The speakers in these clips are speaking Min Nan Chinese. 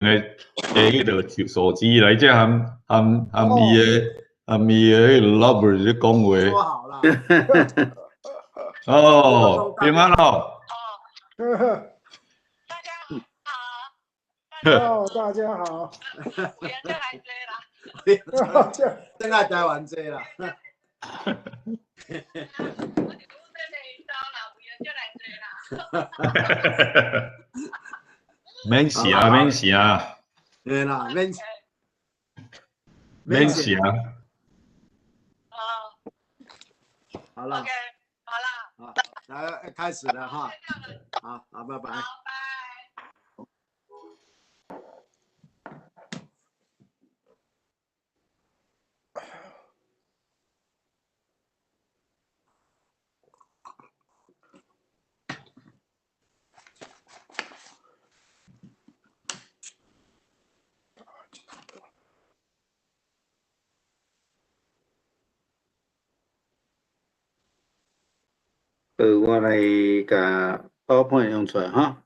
个彼个手機來遮含伊的彼個 lover 咧講話。說好啦。哦，平安哦。大家好。哦，大家好。有緣再來坐啦。正愛台灣坐啦。我是講這個因兜啦，有緣再來坐啦。免謝啊，免謝啊。對啦，免免謝。好。好了。 OK，好了。好，來開始了哈。好，好，拜拜。好，拜。好，我來共 PowerPoint 用出來哈。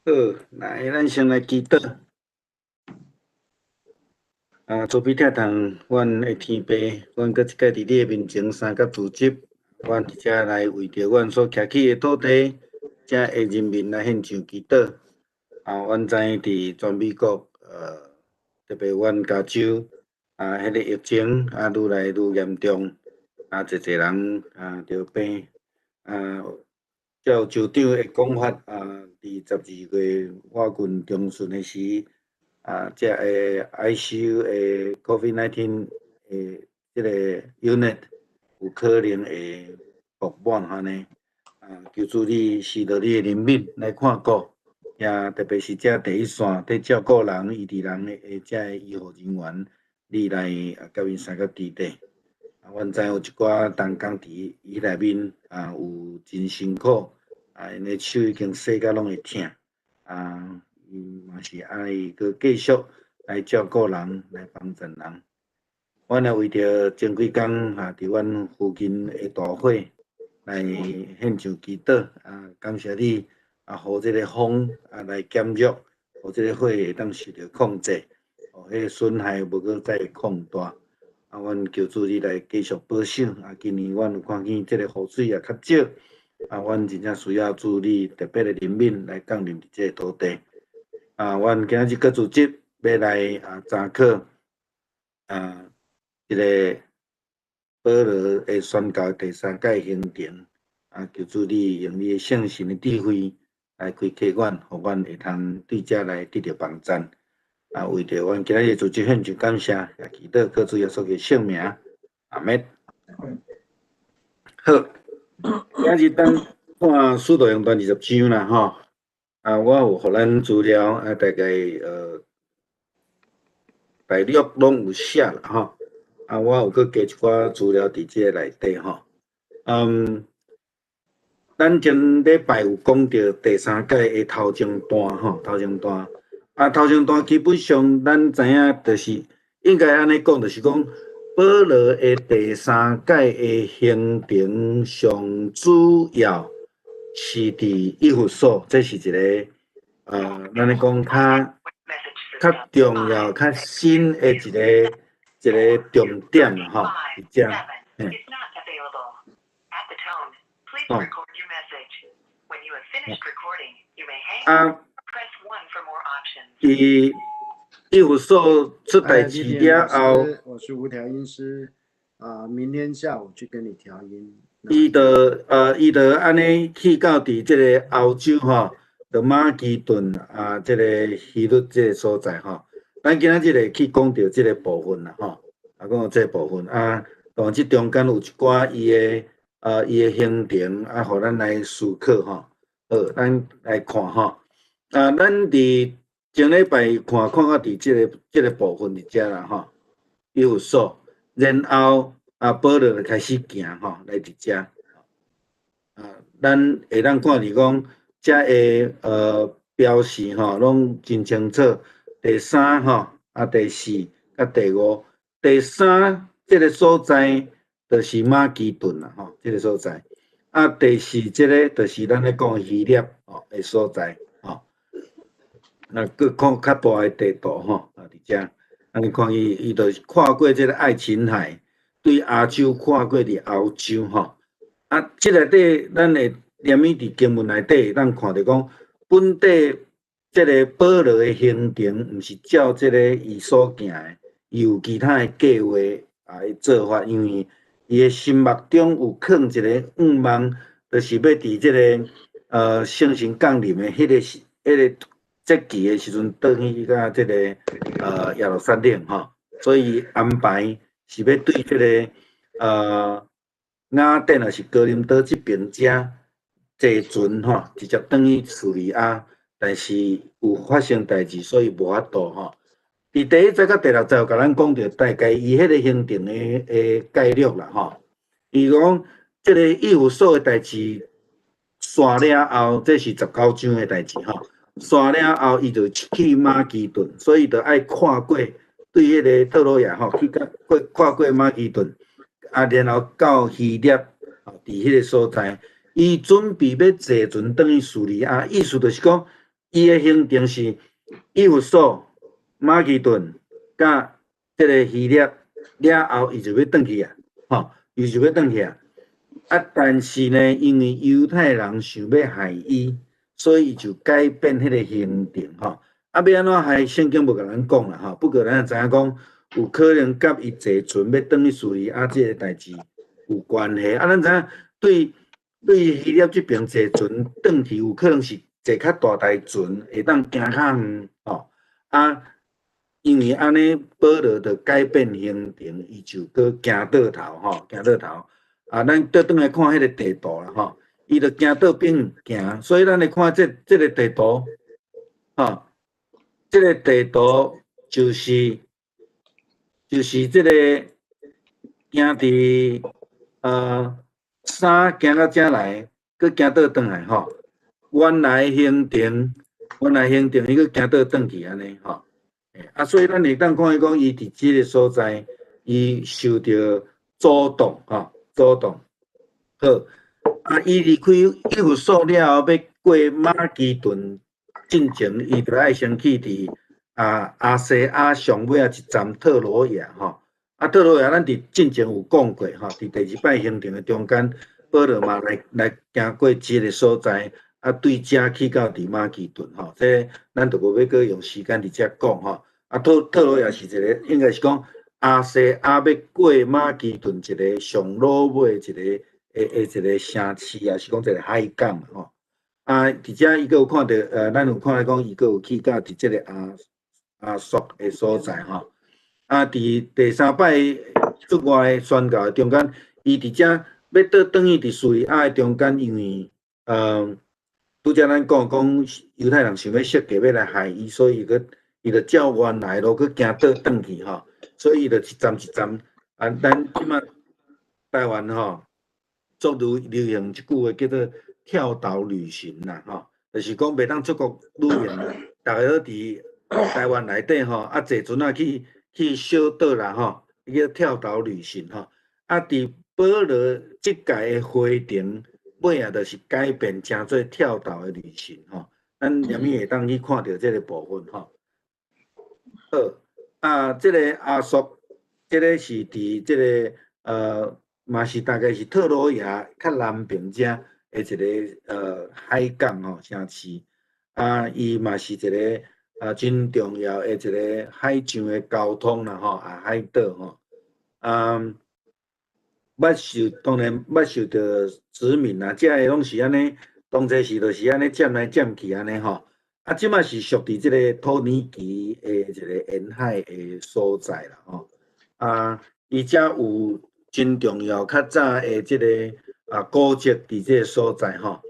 好，來，咱先來祈禱。啊，慈悲疼痛，阮的天父，阮閣一擺佇你的面前三甲組織，阮佇遮來為著阮所徛起的土地，遮的人民來獻上祈禱。啊，阮知影佇全美國，特別阮加州，啊，彼個疫情啊，愈來愈嚴重，啊，濟濟人啊著病，啊，照州長的講法，啊，佇12月外近中旬的時，啊，這个 ICU 的 COVID-19 的這個 unit 有可能會爆滿按呢，啊，求主你施著你的憐憫來看顧，也特別是這第一線佇照顧人、醫治人的這个醫護人員，你來啊，共𪜶相佮佇底。啊，阮知有一寡同工佇伊內面啊，有真辛苦，啊，𪜶的手已經洗甲攏會疼，啊。伊嘛是愛閣繼續來照顧人，來幫助人。阮也為著前幾工啊，佇阮附近的大火來獻上祈禱啊，感謝你啊，予這個風啊來減弱，予這個火會當受著控制，予彼個損害無閣再擴大。啊，阮求主你來繼續保守。啊，今年阮有看見這個雨水也較少，啊，阮真正需要主你特別的憐憫來降臨佇這個土地。啊，阮今仔日閣組織欲來啊查考啊，這个保羅的宣教第三屆行程啊，求主你用你的聖神的智慧來開啟阮，予阮會通對這來得著幫贊。啊，為著阮今仔日組織獻上感謝，也祈禱靠主耶穌的聖名，阿們。好，今仔日咱看使徒行傳20章啦，吼。啊，我有予咱資料啊，大概大略攏有寫啦吼。啊，我有閣加一寡資料佇這個內底吼。嗯，咱前禮拜有講著第三屆的頭前段吼，頭前段。啊，頭前段基本上咱知影，就是應該按呢講，就是講保羅的第三屆的行程上主要是佇以弗所，這是一個咱咧講較重要、較新的一個重點啦，吼，佇遮，嘿。哦。啊，佇以弗所出代誌了後，我是吳調音師，啊，明天下午去跟你調音。伊就按呢去到佇這個歐洲吼，就馬其頓啊，這個希律這個所在吼。咱今仔日會去講著這個部分啦吼，啊，講著這個部分啊，當然這中間有一寡伊的行程啊，予咱來思考吼。好，咱來看吼，啊，咱佇前禮拜看看到佇這個部分佇遮啦吼，以弗所，然後。啊，保羅就開始行吼，來佇遮。啊，咱會當看著講，遮个標示吼，攏真清楚。第三吼，啊第四，佮第五，第三這个所在就是馬其頓啦，吼，這个所在。啊，第四這个就是咱咧講希臘吼的所在，吼。那閣看較大的地圖吼，啊，佇遮，啊，你看伊，伊就是跨過這个愛琴海，對亞洲跨過佇歐洲吼。啊，這內底咱會連伊佇經文內底會當看著講，本底這个保羅的行程，毋是照這个伊所行的，伊有其他的計劃啊，的做法，因為伊的心目中有囥一个願望，就是欲佇這个聖神降臨的彼个時、彼个節期的時陣，轉去佮這个耶路撒冷吼，所以安排是欲對這个雅典抑是哥林多這邊遮坐船吼，直接轉去敘利亞，但是有發生代誌，所以無法度吼。佇第一節佮第六節有共咱講著大概伊彼个行程的概略啦吼。伊講這个以弗所的代誌煞了後，這是19章的代誌吼。煞了後，伊就去馬其頓，所以就愛跨過對彼个特洛亞吼，去佮過跨過馬其頓，啊，然後到希臘，吼，佇彼个所在，伊準備欲坐船轉去敘利亞，意思就是講，伊的行程是以弗所、馬其頓佮這个希臘了後，伊就欲轉去啊，吼，伊就欲轉去啊。啊，但是呢，因為猶太人想欲害伊，所以伊就改變彼个行程吼。啊，欲按怎害？聖經無共咱講啦吼。不過咱知影講，有可能佮伊坐船欲轉去敘利亞這个代誌有關係。啊，咱知影對對希臘這邊坐船轉去，有可能是坐較大台船，會當行較遠吼。啊，因為按呢，保羅就改變行程，伊就閣行倒頭吼，行倒頭。啊，咱倒轉來看彼个地圖啦吼，伊就行倒邊行，所以咱來看這个地圖，吼，這个地圖就是這个行佇三行到遮來，閣行倒轉來吼。原來行程，原來行程伊閣行倒轉去按呢吼。啊，所以咱會當看伊講，伊佇這个所在，伊受著阻擋吼，阻擋。好，啊，伊離開以弗所了後，欲過馬其頓進前，伊就愛先去佇啊亞細亞上尾仔一站特羅亞吼。啊，特羅亞咱佇進前有講過吼，佇第二擺行程的中間，保羅嘛來行過這个所在，啊，對遮去到佇馬其頓吼，這咱就無欲閣用時間佇遮講吼。啊，特羅亞是一个，應該是講亞細亞欲過馬其頓一个上老尾一个的一个城市，抑是講一个海港吼。啊，佇遮伊閣有看著，咱有看著講伊閣有去到佇這个亞朔的所在吼。啊，佇第三擺出外的宣教的中間，伊佇遮欲倒轉去佇敘利亞的中間，因為拄才咱講講猶太人想欲設計欲來害伊，所以閣伊就照原來路閣行倒轉去吼，所以伊就一站一站。啊，咱這馬台灣吼，足流流行一句話叫做跳島旅行啦，吼，就是講袂當出國旅行，逐个攏佇台灣內底吼，啊坐船仔去小島啦吼，叫跳島旅行吼。啊，佇保羅這屆的回程，尾仔就是改變成做跳島的旅行吼。咱連咪會當去看著這个部分吼。好，啊，這个亞朔，這个是佇這个嘛是大概是特羅亞較南邊遮的一个海港吼城市。啊，伊嘛是一个啊真重要的一个海上的交通啦吼，啊海島吼。啊，捌受當然捌受著殖民啊，這个攏是按呢，當初時就是按呢佔來佔去按呢吼。啊，這馬是屬佇這个土耳其的一个沿海的所在啦吼。啊，伊遮有真重要較早的這个啊古蹟佇這个所在吼。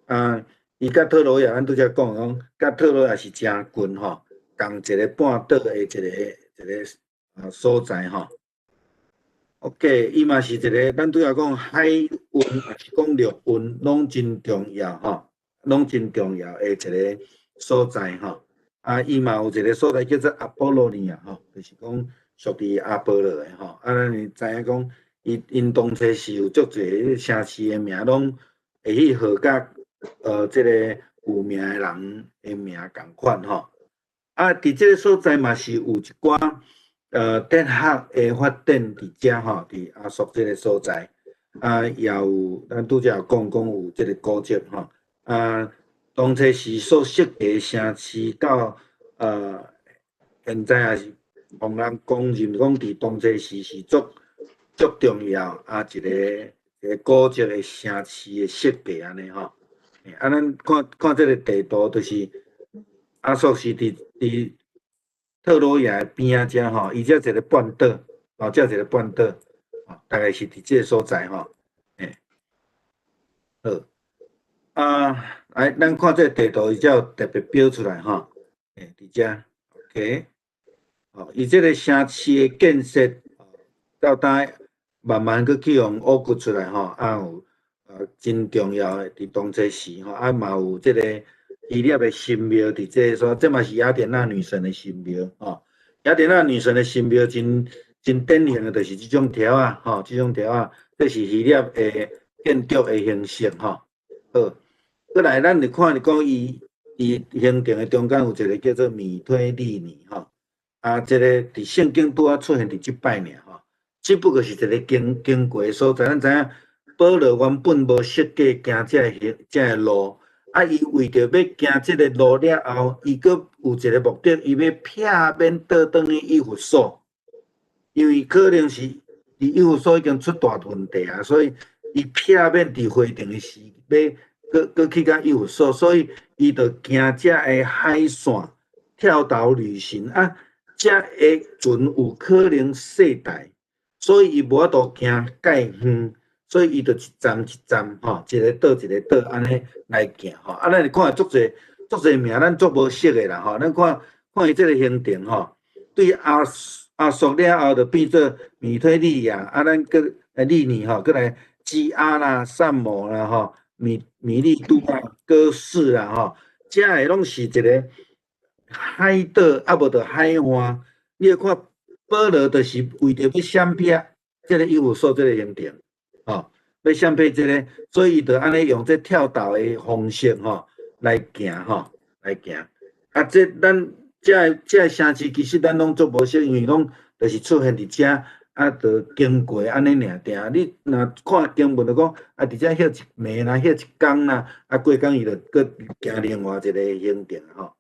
啊，伊佮特羅亞，咱拄才講講，佮特羅亞是誠近吼，仝一个半島的一个啊所在吼。OK，伊嘛是一个，咱拄才講海運，抑是講陸運，攏真重要吼，攏真重要的一个。所在吼。啊，伊嘛有一个所在叫做阿波羅尼亞吼，就是講屬佇阿波羅的吼。啊，咱會知影講，伊𪜶當初是有足濟城市的名，攏會去號佮這個有名的人的名仝款吼。啊，佇這個所在嘛是有一寡哲學的發展佇遮吼，佇亞述這個所在。啊，也有咱拄才有講講有這個古蹟吼。啊，當初時所設計的城市到現在也是予人公認講佇當初時是足足重要啊一個一個古蹟的城市的設計按呢吼。啊，咱看看這個地圖，就是亞述是佇特洛亞的邊仔遮吼，伊遮一個半島，哦，遮一個半島，大概是佇這個所在吼。欸，好，啊，來，咱看這個地圖，伊才有特別標出來吼。欸，佇遮，OK，哦，伊這個城市的建設，到今慢慢閣去予挖掘出來吼，啊有真重要的佇當初時吼，啊嘛有這個希臘的神廟佇這個所，這嘛是雅典娜女神的神廟吼。雅典娜女神的神廟真真典型的，就是這種條仔吼，這種條仔，這是希臘的建築的形式吼。好，閣來咱就看講伊伊行程的中間有一個叫做米推利尼吼，啊，這個佇聖經拄仔出現佇這擺爾吼，只不過是一個經經過的所在，咱知影保羅原本無設計行這个行這个路，啊，伊為著欲行這個路了後，伊閣有一個目的，伊欲避免倒轉去以弗所，因為可能是佇以弗所已經出大問題啊，所以伊避免佇回程的時欲閣閣去到以弗所，所以伊就行這个海線跳島旅行啊，這个船有可能細台，所以伊無法度行蓋遠。所以伊就一站一站吼，一個島一個島按呢來行吼。啊，咱看足濟足濟名，咱足無熟的啦吼。咱看看伊這個行程吼，對亞述了後，就變做米推利亞，啊，咱閣利尼吼，閣來基阿啦、薩摩啦吼、米米利都啊、哥斯啦吼，這个攏是一個海島，啊無就海岸。你看保羅就是為著欲閃避這個以弗所這個行程。吼，欲閃避這個，所以伊就按呢用這跳島的方式吼來行吼，來行。啊，這咱這个這个城市其實咱攏足無熟，因為攏就是出現佇遮，啊，就經過按呢爾定。你若看經文就講，啊，佇遮歇一暝啦，歇一工啦，啊，過工伊就閣行另外一個行程吼。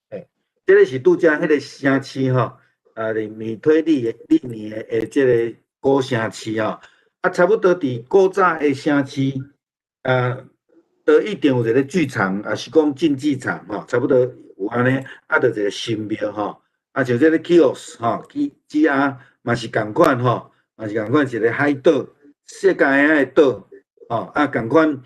欸，這個是拄才彼個城市吼，啊，佇米推利的利尼的的這個古城市吼。啊，差不多佇古早的城市，啊，都一定有一個劇場，抑是講競技場吼，差不多有按呢，啊，就一個神廟吼，啊，像這個 Chios 吼，基基阿嘛是仝款吼，嘛是仝款一個海島，世界的島，吼，啊，仝款，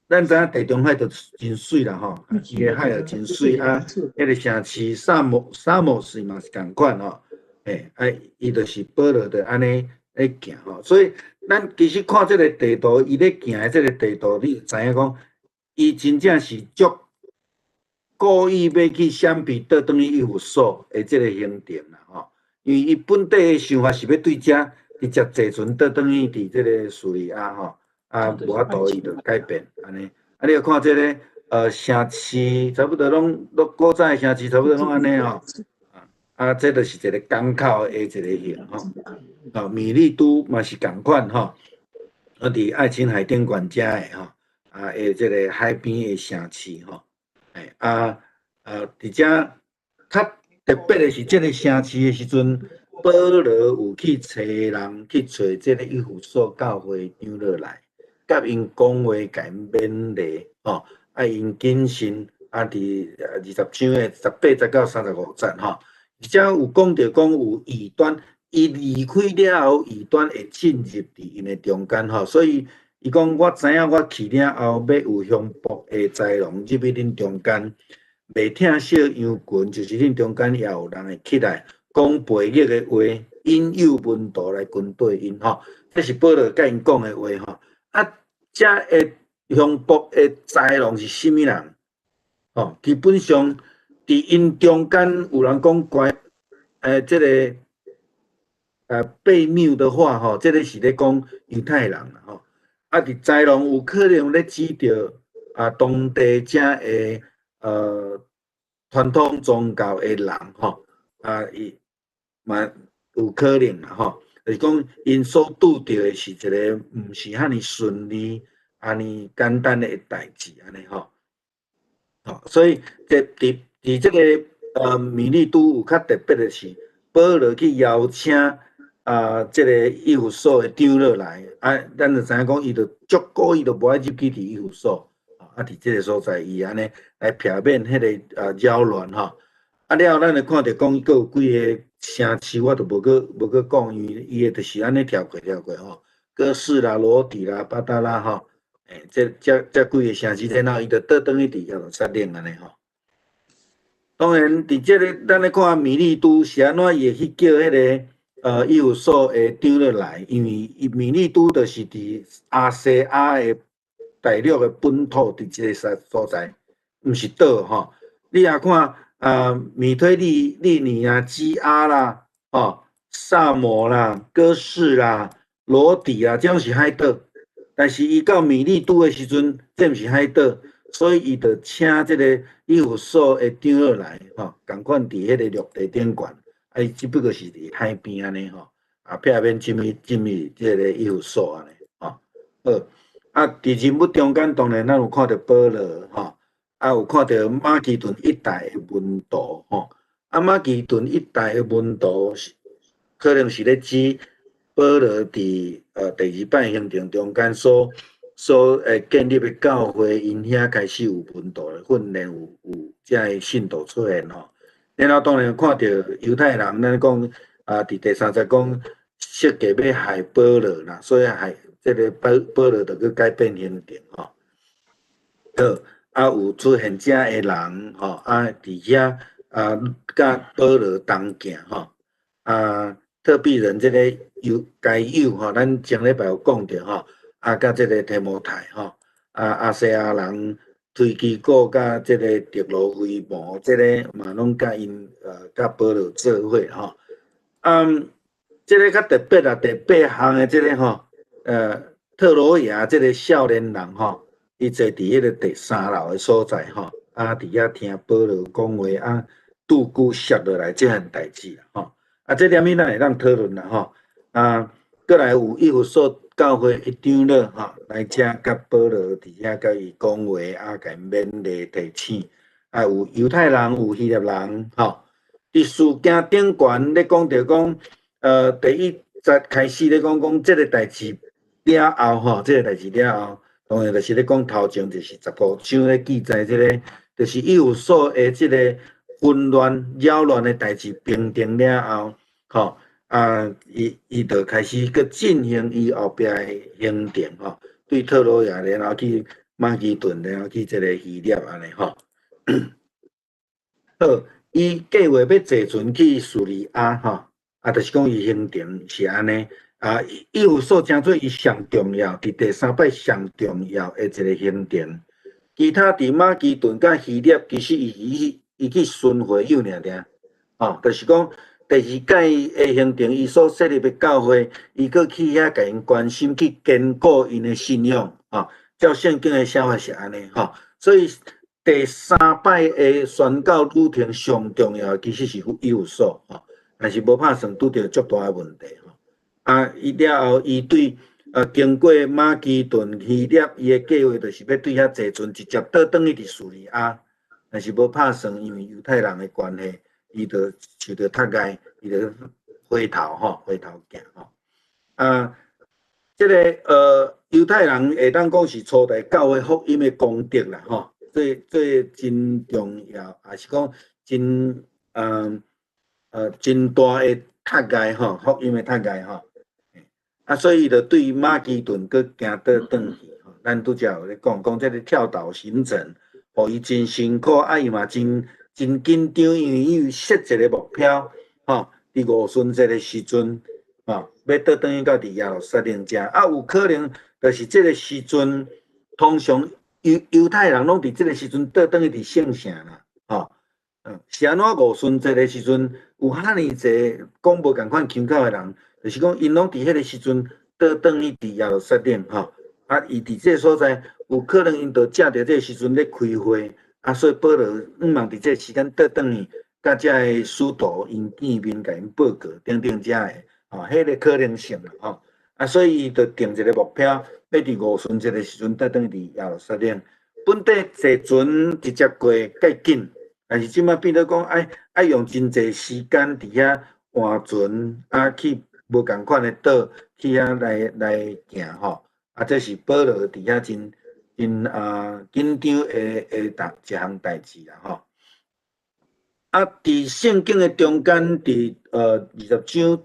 咱知影地中海就真媠啦吼，伊个海也真媠啊，彼個城市薩摩薩摩斯嘛是仝款吼，欸，啊，伊就是保羅就按呢咧行吼，所以咱其實看這個地圖，伊咧行的這個地圖，你就知影講，伊真正是足故意欲去閃避倒轉去以弗所的這個行程啦吼，因為伊本底的想法是欲對遮直接坐船倒轉去佇這個敘利亞吼，啊，無法度伊就改變按呢。啊，你若看這個城市，差不多攏攏古早的城市，差不多攏按呢吼。啊，這就是一個港口的一個形吼。哦，米利都嘛是仝款吼，啊，佇愛琴海頂懸遮的吼，啊，的這個海邊的城市吼，欸，啊，啊，佇遮較特別的是，這個城市的時陣，保羅有去揣人去揣這個以弗所教會長老來，佮𪜶講話，共𪜶勉勵吼，啊，𪜶謹慎，啊，佇20章的18節到35節吼。而且有講著講有異端，伊離開了後，異端會進入佇𪜶的中間吼，所以伊講我知影我去了後，欲有凶暴的豺狼入去恁中間，袂疼惜羊群，就是恁中間也有人會起來講悖逆的話，引誘門徒來跟綴𪜶吼。這是保羅佮𪜶講的話吼。啊，這个凶暴的豺狼是啥物人？吼，基本上佇𪜶中間有人講乖，這个悖謬的話，吼，這个是咧講猶太人啦，吼。啊，佇臍龍有可能咧指著啊當地遮的傳統宗教的人，吼，啊伊嘛有可能啦，吼，就是講𪜶所拄著的是一个毋是遐爾順利、按呢簡單的代誌，按呢吼。吼，所以這佇這个米利都有較特別的是，保羅去邀請啊，這个以弗所的長老來，啊，咱就知影講，伊就足古，伊就無愛入去佇以弗所，啊，佇這个所在，伊按呢來避免彼个擾亂吼。啊了後，咱就看著講，閣有幾个城市，我就無閣講，因為伊的就是按呢跳過跳過吼，哥士啦、羅底啦、巴達拉吼，這幾个城市，然後伊就倒轉去佇耶路撒冷按呢吼。當然，佇這个咱咧看米利都是按怎伊會去叫彼个以弗所的長老來，因為伊米利都就是佇亞細亞的大陸的本土，佇這个所在，毋是島吼。你若看啊，米推利利尼啊、基阿啦、吼、薩摩啦、哥士啦、羅底啊，這攏是海島。但是伊到米利都的時陣，這毋是海島，所以伊就請這个以弗所的長老來，吼，仝款佇彼个陸地頂懸。啊，伊只不過是佇海邊按呢吼，啊，避免進去這个以弗所按呢，吼。好，啊，佇人物中間當然咱有看著保羅吼，啊，有看著馬其頓一帶的門徒吼，啊，馬其頓一帶的門徒是可能是咧指保羅佇第二擺行程中間所建立的教會，𪜶遐開始有門徒的訓練，有遮个信徒出現吼。然後當然看著猶太人，咱講啊，佇第三節講設計欲害保羅啦，所以害這个保羅就閣改變行程吼。好，啊有出現遮的人吼，啊佇遐啊佮保羅同行吼，啊特庇人這个猶該猶吼，咱前禮拜有講著吼，啊佮這个提摩太吼，啊亞細亞人推基古佮這个特羅菲摩，這个嘛攏佮𪜶佮保羅做伙吼。啊，這个較特別啊，第八項的這个吼，特羅亞這个少年人吼，伊坐佇彼个第三樓的所在吼，啊，佇遐聽保羅講話，啊，拄久寫落來這項代誌啦吼。啊，這點物咱會當討論啦吼。啊，閣來有以弗所教會的長老吼，來遮佮保羅佇遐佮伊講話，啊，共𪜶勉勵提醒。啊，有猶太人，有希臘人，吼。佇使行頂懸咧講著講，第一節開始咧講講這个代誌了後吼，這个代誌了後，當然就是咧講頭前就是15章咧記載這个，就是以弗所的這个混亂擾亂的代誌平定了後，吼，啊，伊就開始閣進行伊後壁的行程吼，對特羅亞，然後去馬其頓，然後去這个希臘按呢吼。好，伊計劃欲坐船去敘利亞吼，啊，就是講伊行程是按呢，啊，以弗所成做伊上重要，佇第三擺上重要的一个行程。其他佇馬其頓佮希臘，其實伊去巡迴遊爾爾，吼，就是講第二擺的行程，伊所設立的教會，伊閣去遐共𪜶關心，去堅固𪜶的信仰，吼，照聖經的寫法是按呢，吼，所以第三擺的宣教旅程上重要的其實是以弗所，吼，但是無拍算拄著足大的問題，吼。啊，伊了後，伊對經過馬其頓、希臘，伊的計劃就是欲對遐坐船直接倒轉去佇敘利亞，但是無拍算，因為猶太人的關係，伊就受著窒礙，伊就回頭吼，回頭行吼。啊，這个猶太人會當講是初代教會福音的公敵啦，吼，這真重要，也是講真大的窒礙吼，福音的窒礙吼。啊，所以伊就對馬其頓閣行倒轉去吼。咱拄才有咧講，講這个跳島行程，予伊真辛苦，啊，伊嘛真緊張，因為伊有設一个目標，吼，佇五旬節的時陣，吼，欲倒轉去到佇耶路撒冷遮，啊，有可能就是這个時陣，通常猶太人攏佇這个時陣倒轉去佇聖城啦，吼。是按怎五旬節的時陣有遐爾濟講無仝款腔口的人，就是講𪜶攏佇彼个時陣倒轉去佇耶路撒冷，吼。啊，伊佇這个所在有可能𪜶就藉著這个時陣咧開會，啊，所以保羅向望佇這个時間倒轉去，佮遮个使徒𪜶見面，共𪜶報告等等遮个，吼，彼个可能性啦，吼。啊，所以伊就定一个目標，欲佇五旬節的時陣倒轉去佇耶路撒冷。本底坐船直接過較緊，但是這擺變做講愛用真濟時間佇遐換船，啊去無仝款的島去遐來行吼。啊，這是保羅佇遐真真緊張的的一項代誌啦吼。啊，佇聖經的中間，佇20章，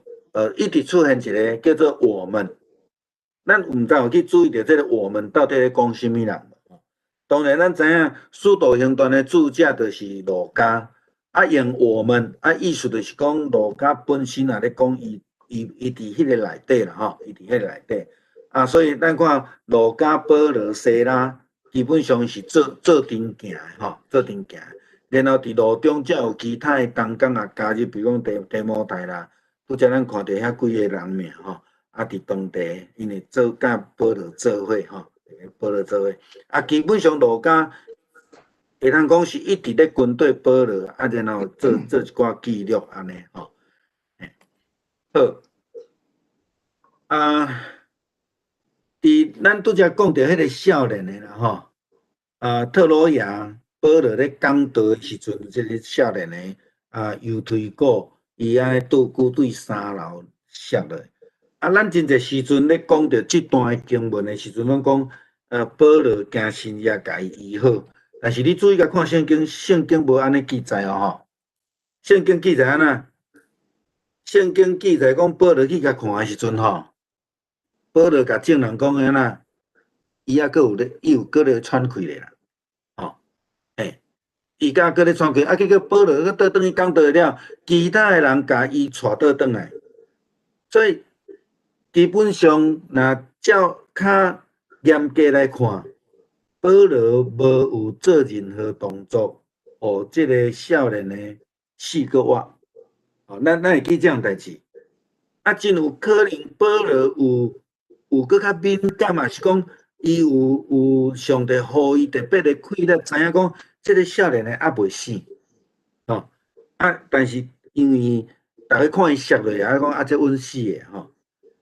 一直出現一个叫做我們，咱毋知有去注意著這个我們到底咧講啥物人。當然，咱知影《使徒行傳》的作者就是路加，啊用我們，啊意思就是講路加本身也咧講伊佇彼个內底啦吼，伊佇彼个內底。啊，所以咱看路加、保羅、西拉，基本上是做陣行的吼，做陣行。然後佇路中才有其他的同工也加入，比如講提摩太啦，拄才咱看著遐幾个人名吼，啊，佇當地𪜶會做佮保羅做伙吼，保羅做伙。啊，基本上路加會當講是一直咧跟綴保羅，啊，然後做一寡記錄按呢吼。好，啊，佇咱拄才講著彼个少年的啦吼，啊，特洛亞保羅咧講道的時陣，這个少年的啊，猶推古，伊按呢倒久對三樓摔落。啊，咱真濟時陣咧講著這段的經文的時陣，攏講，保羅行神跡共伊醫好。但是你注意共看聖經，聖經無按呢記載哦吼。聖經記載按怎？聖經記載講保羅去共看的時陣吼，保羅共眾人講按怎？伊猶閣有咧，伊有閣咧喘氣咧啦，吼，嘿，伊敢閣咧喘氣，啊，結果保羅閣倒轉去講道了，其他的人共伊帶倒轉來，所以基本上若照較嚴格來看，保羅無有做任何動作，予這个少年的死閣活，哦，咱會記這項代誌，啊，真有可能保羅有閣較敏感，抑是講伊有上帝予伊特別的氣力，知影講這个少年的猶未死，吼，啊，但是因為逐家看伊摔落來，啊講啊這穩死的吼，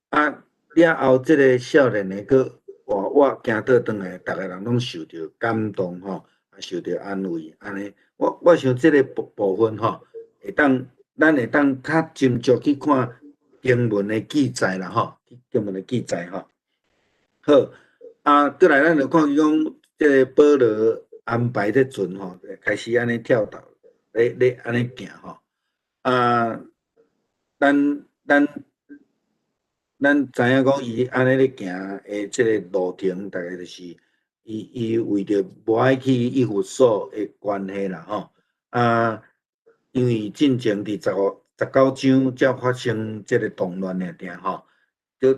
啊了後這个少年的閣活活行倒轉來，逐个人攏受著感動吼，啊受著安慰，按呢，我想這个部分吼，會當咱會當較斟酌去看經文的記載啦吼，經文的記載吼。好，啊，閣來咱就看伊講這个保羅安排這船吼，開始按呢跳投，咧按呢行吼。啊，咱知影講伊按呢咧行的這个路程，大概就是伊為著無愛去以弗所的關係啦吼。啊，因為進前佇19章才發生這个動亂爾爾吼，就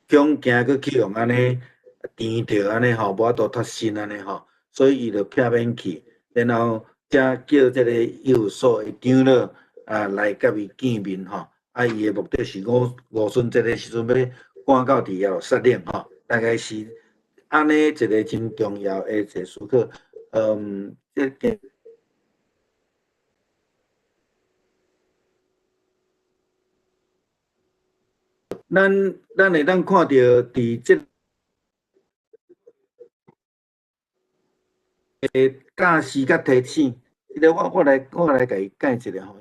恐驚閣去予按呢纏著按呢吼，無法度脫身按呢吼，所以伊就避免去，然後才叫這个以弗所的長老啊來佮伊見面吼。啊，伊的目的是五旬節的時陣欲趕到佇耶路撒冷吼，大概是按呢一个真重要的一个時刻。這個咱會當看著佇這個教示佮提醒，這个我來共伊解一下吼。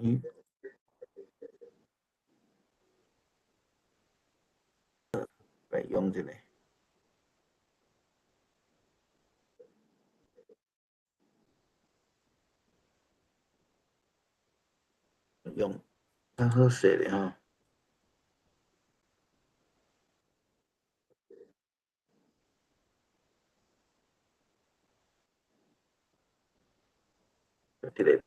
來用這個。用較好勢咧吼。這个。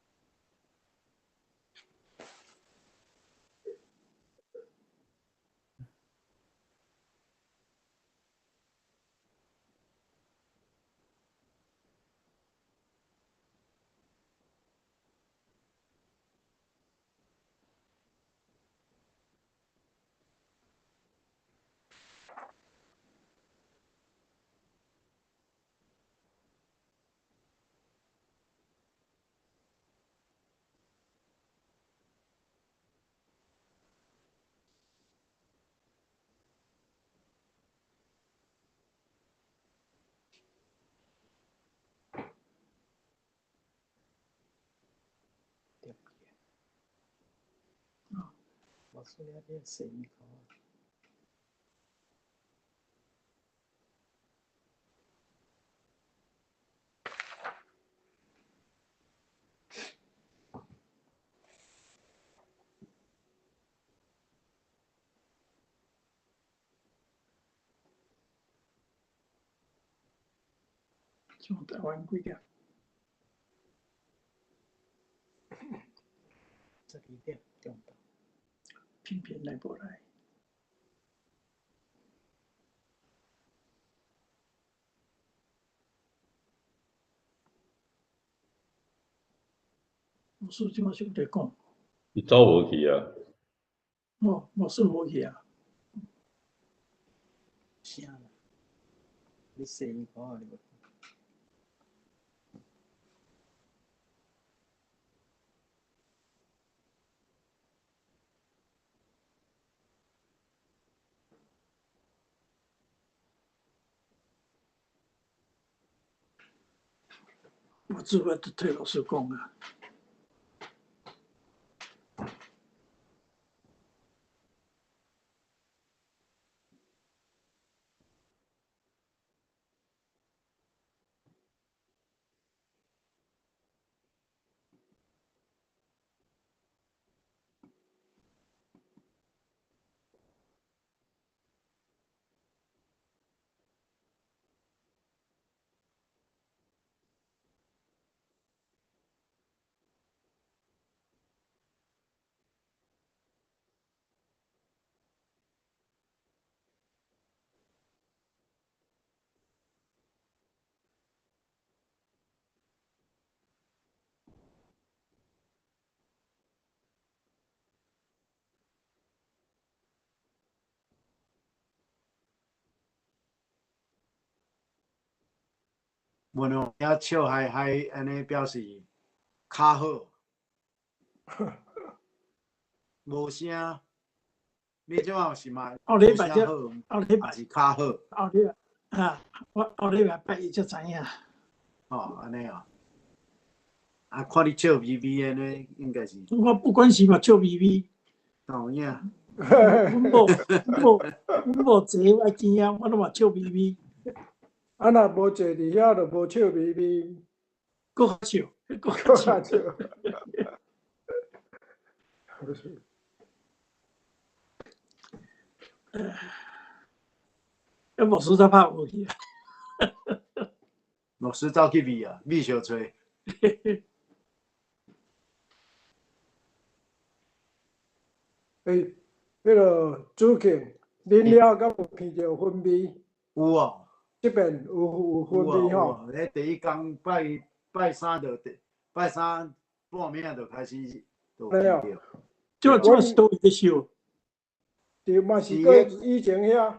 師，你洗面箍。像台灣幾點？12點中晝。偏偏來無來。牧師這擺是有咧講。伊走無去啊？哦，牧師無去啊？聲啦，你洗面箍啊？你無？我這擺就替老師講啊。無論遐笑嗨嗨，按呢表示較好。無聲，你這擺是嘛？後禮拜才，後禮拜是較好。後禮拜啊，我後禮拜拜一才知影。哦，按呢哦。啊，看你笑眯眯的呢，應該是。我不管是嘛笑眯眯。有影。阮某，阮某，阮某坐我邊仔，我攏嘛笑眯眯。啊，若無坐佇遐，就無笑眯眯。閣較笑，閣較笑。啊，牧師才拍無去啊。牧師走去味啊，味相揣。欸，彼个主庆，恁了敢有闻著薰味？有哦。這邊有薰味吼。咧第一工拜拜三就拜三半暝就開始就聞著。這這是佗位咧燒？對，嘛是閣以前遐。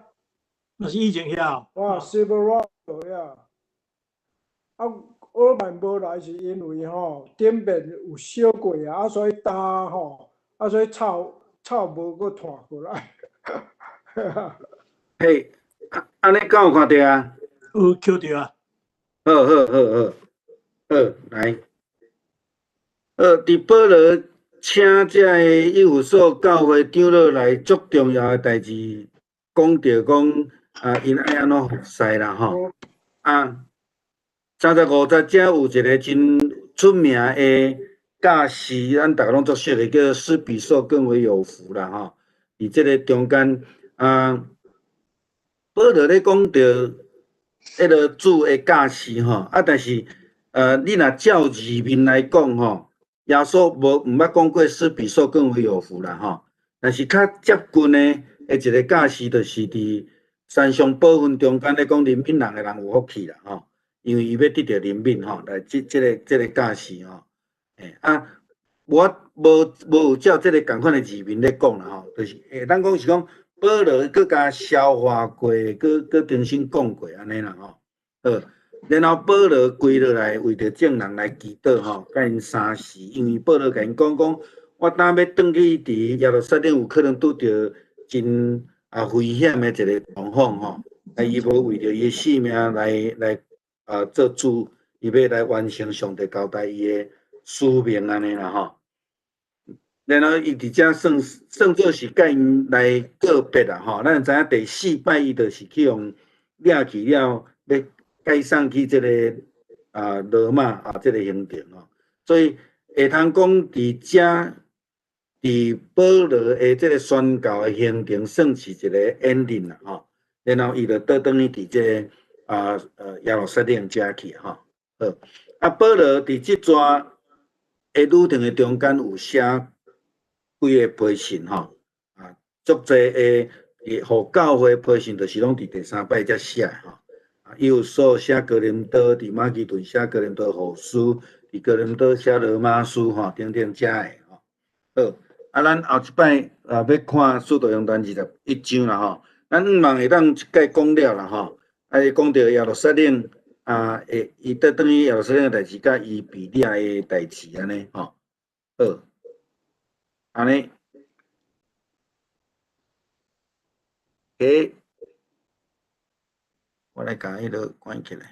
嘛是以前遐。哇，Silverado 遐。啊，我慢無來是因為吼頂面有燒過啊，啊所以焦吼，啊所以臭臭無閣傳過來。嘿，按呢敢有看著啊？有抾著啊！好好好好，好來。佇保羅請這个以弗所教會長老來，足重要的代誌，講著講啊，𪜶愛按怎服侍啦吼。啊，35節遮有一个真出名的教示，咱逐个攏足熟的，叫施比受更為有福啦吼。佇這个中間啊，保羅咧講著彼个主的教示吼，啊，但是你若照字面來講吼，耶穌無毋捌講過施比受更為有福啦吼。但是較接近的一个教示，就是佇山上寶訓中間咧講憐憫人的人有福氣啦吼，因為伊欲得著憐憫吼，來這個教示吼，啊，我無有照這个仝款的字面咧講啦吼，就是會當講是講保羅閣共消化過，閣重新講過按呢啦吼，好，然後保羅跪落來為著眾人來祈禱吼，共𪜶三時，因為保羅共𪜶講講，我等欲轉去佇耶路撒冷有可能拄著真危險的一個狀況吼，啊，伊無為著伊的性命來做主，伊欲來完成上帝交代伊的使命按呢啦吼。然後伊佇遮算做是佮𪜶來告別啦吼。咱知影第四擺伊就是去予掠去了，欲解送去這個羅馬這個行程吼。所以會通講佇遮佇保羅的這個宣教的行程算是一個 ending 啦吼。然後伊就倒轉去佇這個耶路撒冷遮去吼。好，保羅佇這逝的旅程的中間有寫幾个批信吼，足濟的予教會批信，就是攏佇第三擺才寫吼。伊有所寫哥林多，佇馬其頓寫哥林多後書，佇哥林多寫羅馬書吼，等等遮的吼。好，咱後一擺欲看使徒行傳21章啦吼。咱向望會當一概講了啦吼。講著耶路撒冷，會伊倒轉去耶路撒冷的代誌，佮伊被掠的代誌按呢吼。好，按呢，欸，我來共彼落關起來。